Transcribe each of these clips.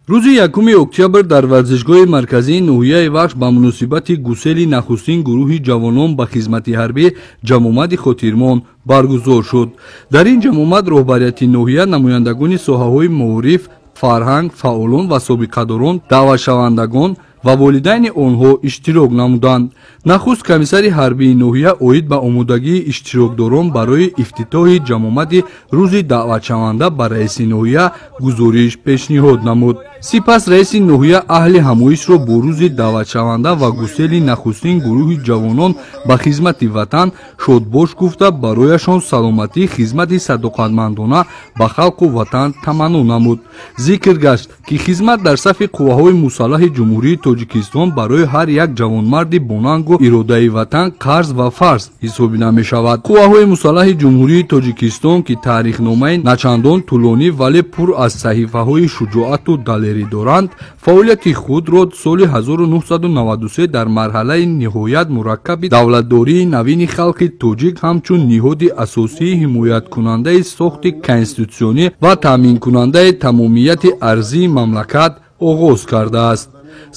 Рӯзи 1 октябр дар варзишгоҳи марказии ноҳияи Вахш ба муносибати гусели нахустин гурӯҳи ҷавонон ба хизмати ҳарбӣ ҷамъомади хотирмон баргузор шуд. Дар ин ҷамъомад роҳбарияти ноҳия, намояндагони соҳаҳои маориф, фарҳанг, фаъолон ва собиқадорон, даъватшавандагон ва волидайни онҳо иштирок намуданд. Нахуст комиссари ҳарбии ноҳия оид ба омодагии иштирокдорон барои ифтитоҳи ҷамъомади рӯзи даъватшаванда ба раиси ноҳия гузориш пешниҳод намуд. Сипас раиси ноҳия аҳли ҳамоишро бо рӯзи даъватшаванда ва гусели нахустин гурӯҳи ҷавонон ба хизмати ватан шодбош гуфта, барояшон саломатӣ, хизмати садоқатмандона ба халқу ватан таманно намуд. Зикр гашт, ки хизмат дар сафи қувваҳои мусаллаҳи Ҷумҳурии Тоҷикистон барои ҳар як ҷавонмарди бонангу иродаи ватан қарз ва фарз ҳисобида мешавад. Қувваҳои мусаллаҳи Ҷумҳурии Тоҷикистон, ки таърихномаи начандон тӯлонӣ, вале пур аз саҳифаҳои шуҷоату далерӣ доранд, фаъолияти худро соли 1993 дар марҳалаи ниҳоят мураккаби давлатдории навини халқи тоҷик ҳамчун ниҳоди асосии ҳимояткунандаи сохти конститутсионӣ ва таъминкунандаи тамомияти арзии мамлакат оғоз кардааст.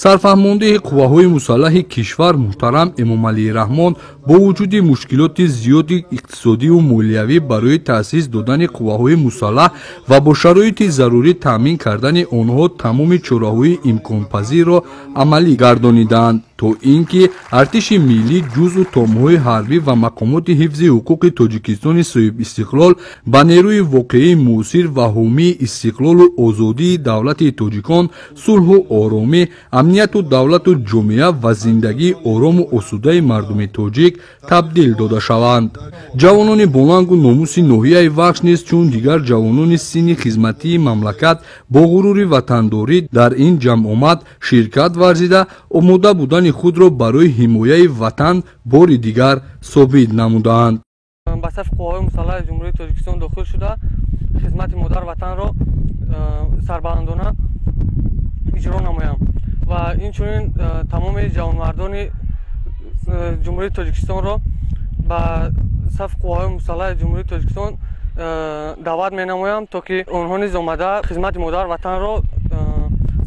Сарфаҳмондиҳи қувваҳои мусаллаҳи кишвар муҳтарам Эмомалӣ Раҳмон бо вуҷуди мушкилоти зиёди иқтисодиву молиявӣ барои таъсис додани қувваҳои мусаллаҳ ва бо шароити зарурӣ таъмин кардани онҳо тамоми чораҳои имконпазирро амалӣ гардонидаанд, то ин ки артиши миллӣ, ҷузъу томҳои ҳарбӣ ва мақомоти ҳифзи ҳуқуқи Тоҷикистони соҳибистиқлол ба нерӯи воқеии муосир ва ҳомии истиқлолу озодии давлати тоҷикон, сулҳу оромӣ, амнияту давлату ҷомеа ва зиндагии орому осудаи мардуми тоҷик табдил дода шаванд. Ҷавонони болангу номуси ноҳияи Вахш низ чун дигар ҷавонони синни хизматии мамлакат бо ғурури ватандорӣ дар ин ҷамъомад ширкат варзида, омода будани худро барои ҳимояи ватан бори дигар собит намудаанд. Ба сафи қувваҳои мусаллаҳи Ҷумҳурии Тоҷикистон дохил шуда, хизмати модар ватанро сарбаландона иҷро намоям ва инчунин тамоми ҷавонмардони Ҷумҳурии Тоҷикистонро ба сафи қувваҳои мусаллаҳи Ҷумҳурии Тоҷикистон даъват менамоям, то ки онҳо низ омада хизмати модар ватанро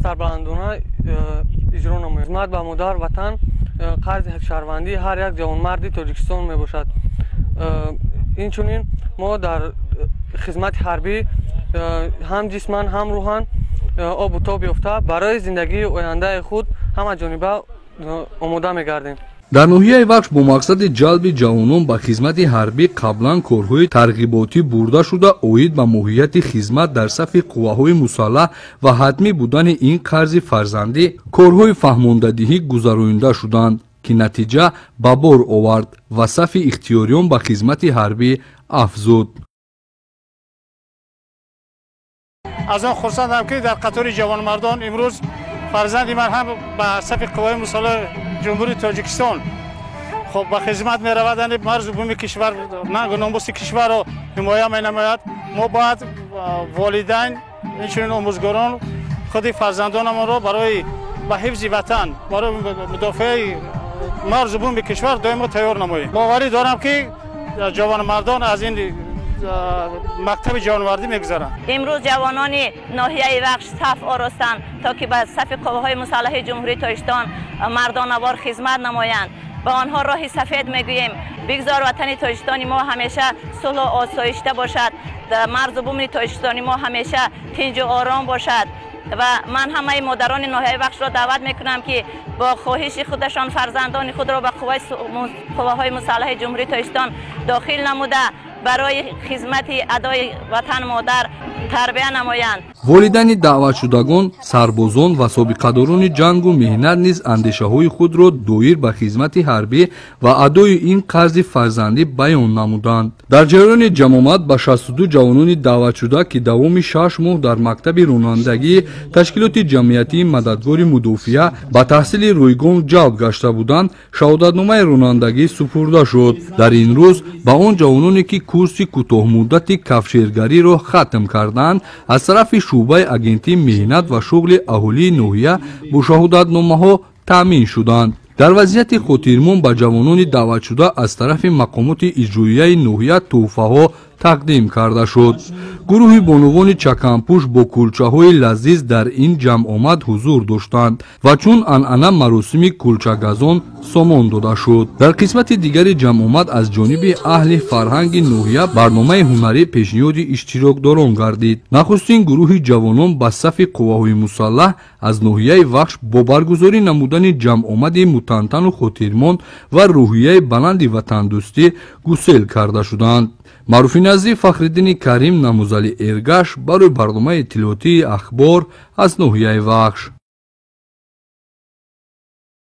сарбаландона иҷро намоянд. Хизмат ба модар ватан қарзи шаҳрвандии ҳар як ҷавонмарди Тоҷикистон мебошад. Инчунин мо дар хизмати ҳарбӣ ҳам ҷисман, ҳам рӯҳан обу тоб ёфта, барои зиндагии ояндаи худ ҳамаҷониба омода мегардем. Дар ноҳияи Вахш бо мақсади ҷалби ҷавонон ба хизмати ҳарбӣ қаблан корҳои тарғиботӣ бурда шуда, оид ба моҳияти хизмат дар сафи қувваҳои мусаллаҳ ва ҳатмӣ будани ин қарзи фарзандӣ корҳои фаҳмондадиҳӣ гузаронида шуданд, ки натиҷа ба бор овард ва сафи ихтиёриён ба хизмати ҳарбӣ афзуд. Аз он хурсандам, ки дар қатори ҷавонмардон имрӯз фарзанди ман ҳам ба сафи қувваҳои мусаллаҳи Ҷумҳурии Тоҷикистон хуб ба хизмат меравад, яъне марзу буми кишвар, нангу номуси кишварро ҳимоя менамояд. Мо бояд волидайн, инчунин омӯзгорон худи фарзандонамонро барои ба ҳифзи ватан, барои мудофиаи марзу буми кишвар доимо тайёр намоем. Боварӣ дорам, ки ҷавонмардон аз ин мактаби ҷавонмардӣ мегузаранд. Имрӯз ҷавонони ноҳияи Вахш саф оростанд, то ки ба сафи қувваҳои мусаллаҳи Ҷумҳурии Тоҷикистон мардонавор хизмат намоянд. Ба онҳо роҳи сафед мегӯем. Бигзор ватани Тоҷикистони мо ҳамеша сулҳу осоишта бошад, марзу буми Тоҷикистони мо ҳамеша тинҷу ором бошад. Ва ман ҳамаи модарони ноҳияи Вахшро даъват мекунам, ки бо хоҳиши худашон фарзандони худро ба қувваҳои мусаллаҳи Ҷумҳурии Тоҷикистон дохил намуда, барои хизмати адои ватан модар тарбия намоянд. Волидайни даъватшудагон, сарбозон ва собиқадорони ҷангу меҳнат низ андешаҳои худро доир ба хизмати ҳарбӣ ва адои ин қарзи фарзандӣ баён намуданд. Дар ҷараёни ҷамъомад ба 62 ҷавонони даъватшуда, ки давоми 6 моҳ дар мактаби ронандагии ташкилоти ҷамъиятии мададгори мудофиа ба таҳсили ройгон ҷалб гашта буданд, шаҳодатномаи ронандагӣ супурда шуд. Дар ин рӯз ба он ҷавононе, ки курси кӯтоҳмуддати кафшергариро хатм карданд, аз тарафи шӯъбаи агентии меҳнат ва шуғли аҳолии ноҳия бо шаҳодатномаҳо таъмин шуданд. Дар вазъияти хотирмон ба ҷавонони даъватшуда аз тарафи мақомоти иҷроияи ноҳия тӯҳфаҳо тақдим карда шуд. Гурӯҳи бонувони чаканпӯш бо кулчаҳои лазиз дар ин ҷамъомад ҳузур доштанд ва чун анъана маросими кулчагазон сомон дода шуд. Дар қисмати дигари ҷамъомад аз ҷониби аҳли фарҳанги ноҳия барномаи ҳунарӣ пешниҳоди иштирокдорон гардид. Нахустин гурӯҳи ҷавонон ба сафи қувваҳои мусаллаҳ аз ноҳияи Вахш бо баргузорӣ намудани ҷамъомади мутантану хотирмон ва рӯҳияи баланди ватандӯстӣ гусел карда шуданд. Маъруфи Назир, Фахриддини Карим, Намузали Эргаш барои барномаи иттилоотии Ахбор аз ноҳияи Вахш.